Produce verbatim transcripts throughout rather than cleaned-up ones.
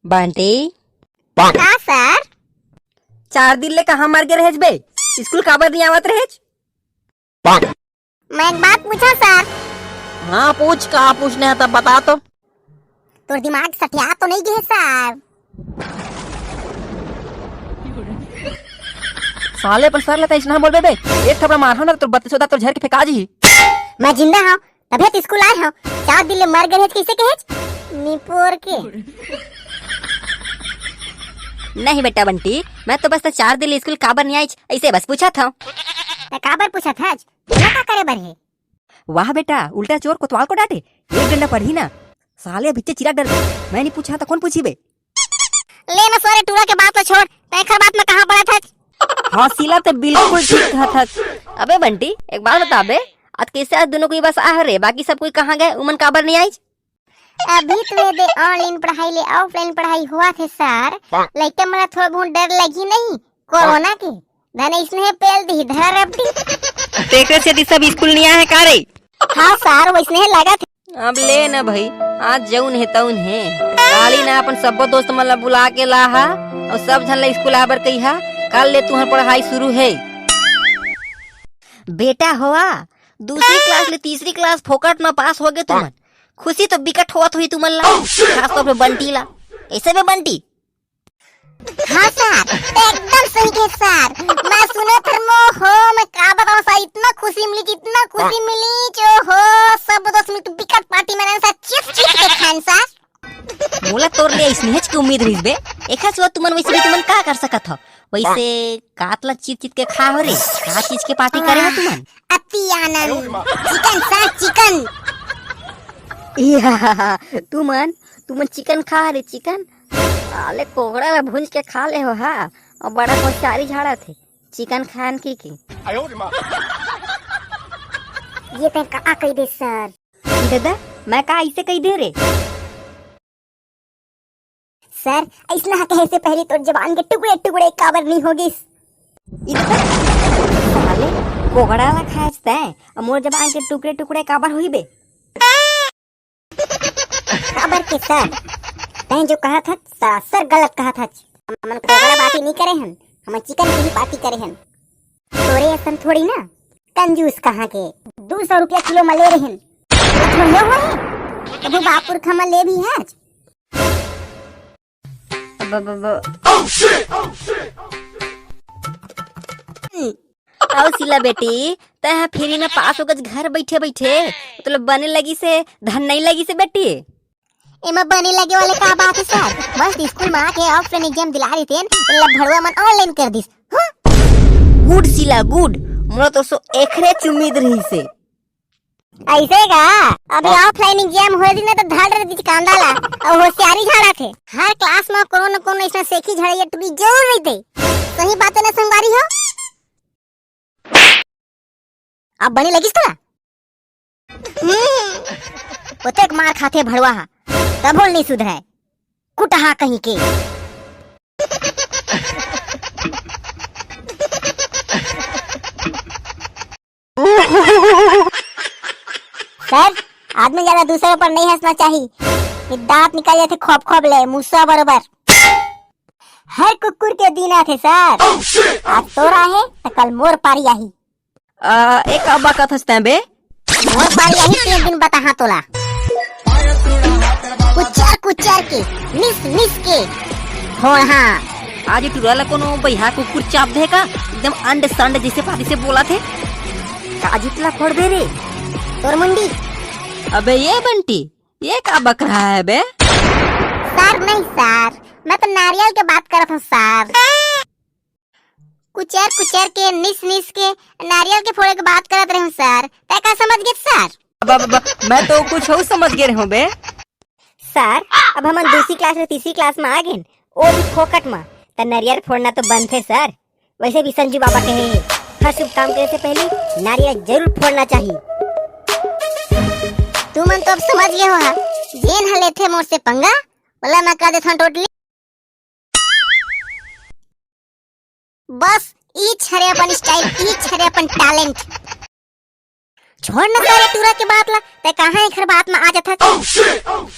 बंटी। का सर? चार दिन ले कहाँ मर गे रहेच बे? स्कूल काबर नहीं आवत रहेच? मैं एक बात पूछा सर। हाँ पूछ, का पूछने है तब बता तो। तोर दिमाग सठिया तो नहीं गे सर? साले अपन सर ले त अइसना बोलबे बे, एक थपड़ा मारहूं ना तोर बत्तीसों दांत तोर झर के फेंका जी। मैं जिंदा हूँ, तभे तो स्कूल आए हूँ। चार दिन ले मर गे रहेच, कइसे कहेच? निपोर के। नहीं बेटा बंटी, मैं तो बस तो चार दिन ले स्कूल काबर नहीं आइच, अइसे बस पूछा था। त काबर पूछा था आज? बोला का करे बर हे? वाह बेटा, उल्टा चोर कोतवाल को डांटे, एक डंडा पड़ही ना। साले अभिच्चे चिरा डर, मैं नहीं पूछा तो कौन पूछी बे? ले ना सारे टूरा के बात ला छोड़, त एखर बात में कहाँ पड़ा था? हाँ सीला, ते बिल्कुल ठीक कहा था। अबे बंटी, एक बात बता बे, आज कैसे आज दोनों कोई बस आ रे, बाकी सब कोई कहाँ गए, उमन काबर नहीं आइच? अभी तो ये दे online पढ़ाई ले offline पढ़ाई हुआ थे सर, लइका मन ला थोड़ा बहुत डर लगी नहीं कोरोना के, धन इसने पेल दी धरा रपटी। तेकरे से सब स्कूल नहीं आए का रे? हाँ सर, वैसने लागत हे। अब ले न भाई, आज जऊन हे तऊन हे। काली ना अपन सब्बो दोस्त मन ला बुला के लाहा अउ सब झन ला स्कूल आबर कहिहा। काल ले तुहर पढ़ाई शुरू हे। बेटा होवा, दूसरी क्लास ले तीसरी क्लास फोकट म पास होगे तुमन। खुशी तो बिकट होवत होही तुमन ला, खास तौर पे बंटी ला। कैसे बे बंटी? हाँ सर, एकदम सही कहे सर। मैं सुने फिर मो हो, मैं का बताऊँ सर, इतना खुशी मिली, इतना खुशी मिली जो हो, सब दोस्त मिल के बिकट पार्टी मनाएन सर, चित चित के खाएन सर। मोला तोर ले अइसने हेच के उम्मीद रहिस बे। एखर सिवा तुमन वैसे भी तुमन का कर सकत हो? वैसे कात ला चित चित के खा हो रे, का चीज के पार्टी करे हो तुमन? अति आनंद, चिकन सर, चिकन। या, तुमन, तुमन चिकन खा रे, चिकन? साले कोहड़ा ला भूंज के खा ले हो हा, अउ बड़ा होशियारी झाड़त हे, चिकन खान की की। ये तैं का कहि दे सर? ददा, मैं का अइसे कहि दे रे? सर, अइसना कहे से पहले तोर जबान के टुकड़े टुकड़े काबर नहीं हो गिस? ई ददा, साले, कोहड़ा ला खाएच तैं, अउ मोर जबान के टुकड़े टुकड़े काबर होही बे? काबर के सर, तैं जो कहत हच, सरासर गलत कहत हच। हमन कोहड़ा पार्टी नहीं करे हन, हमन चिकन की ही पार्टी करे हन। तोरे असन थोड़ी ना, कंजूस कहाँ के, दू सौ रुपया किलो म ले रहेन। थोड़ियो होए, तभो बापुर खमा ले भी हच। ब-, ब-, ब-, अउ सिला बेटी, तैं ह free म पास हो गेच घर बइठे बइठे, मतलब बने लगिस हे, धन नइ लगिस हे बेटी? एमा बने लगे वाले का बात हे सर? बस स्कूल म आके offline exam दिला रहितेन, तेला भड़वा मन online कर दिस। हाँ? Good सिला, good। मोला तो सो एखरेच उम्मीद रहिस हे। अइसे का? अभी offline exam होए दिन त धड़ रहितिस कांदा ला, अउ होशियारी झाड़त हे। हर class म कोनो न कोनो अइसना सेखी झड़इया टुरी जरूर रहिथे। सही बात हे ना संगवारी हो? अब बने लगिस तोला? हम्म, ओतेक मार खाथे भड़वा हा, तभो नइ सुधरय, कुटहा कहीं के। सर, आदमी ज्यादा दूसरे ऊपर नहीं हंसना चाहिए, ये दांत निकल जाते खोप खोप ले, मूसा बरोबर। हर कुकुर के दिन आथे सर। आज तोर आहे त कल मोर पारी आही। आ, ए का बकत हस तैं बे? मोर पारी आही, तीन दिन बताहा तोला। कुचर कुचर के, निस निस के, फोड़हा। आज टुरा ला कोनो बइहा कुकुर चाप दे का? एकदम अंड संड जइसे पारी से बोलत हे। का जितला फोड़ दे रे? तोर मुंडी। अबे ये बंटी, ये का बक रहा है बे? सर नहीं सर, मैं तो नारियल के बात करत हूँ सर। कुचर कुचर के, निस निस के, नारियल के फोड़े के बात करत रहे हूँ सर। तै का समझ गे सर? अब, अब, अब, मैं तो कुछ अउ समझ गे रहे हूँ बे। सर, अब हमन दूसरी class ले तीसरी class म आ गेन, ओ भी फोकट म, त नारियल फोड़ना तो बनथे सर। वैसे भी संजू बाबा कहे हे, हर शुभ काम करे से पहले नारियल जरूर फोड़ना चाहिए। तुमन तो अब समझ गे हो हा, जेन ह लेथे मोर से पंगा, ओला मैं कर देथन totally। बस, इच हरे अपन style, इच हरे अपन talent। छोड़ न सारे टूरा के बात ला, ते कहाँ एखर बात में आ जाथस?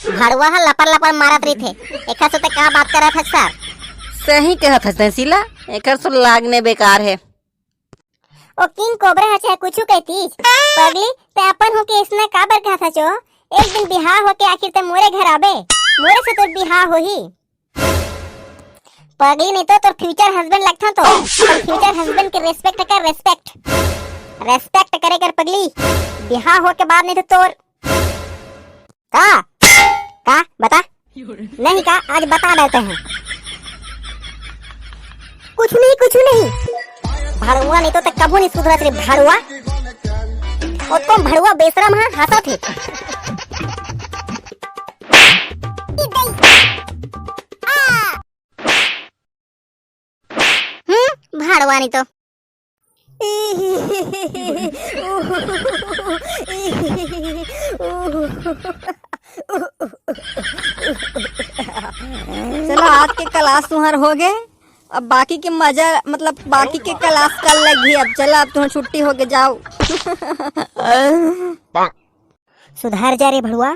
भड़वा ह लपर लपर मारत रहिथे, एखर से ते का बात करत हस सर? सही कहत हस तैं शीला, एखर सुलागने बेकार हे। ओ किंग कोबरा ह चाहे कुछु कहतीस, पगली ते अपन होके इसने काबर कहत हस ओ? एक दिन बिहाव होके आखिर ते मोरे घर आबे, मोरे से तोर बिहाव होही। पगली नहीं तो तोर फ्यूचर हस्बैंड लगथा तो। तोर फ्यूचर हस्बैंड के रेस्पेक्ट कर, रेस्पेक्ट। रेस्पेक्ट करे कर पगली। बिहाव होके बाद नहीं तो तोर का? का? बता। नहीं का, आज बता देते हैं। कुछ नहीं, कुछ नहीं। भड़वा नहीं तो तक कभू नहीं सुधरत रे भड़वा। ओ तुम भड़वा बेशरम है, हंसत है। हम्म, भड़वा नहीं तो। चलो, आज के क्लास तुहर हो गए, अब बाकी के मजा, मतलब बाकी के क्लास कल लगी। अब चलो, अब तुहर छुट्टी हो गए, जाओ। सुधर जा रे भड़ुआ,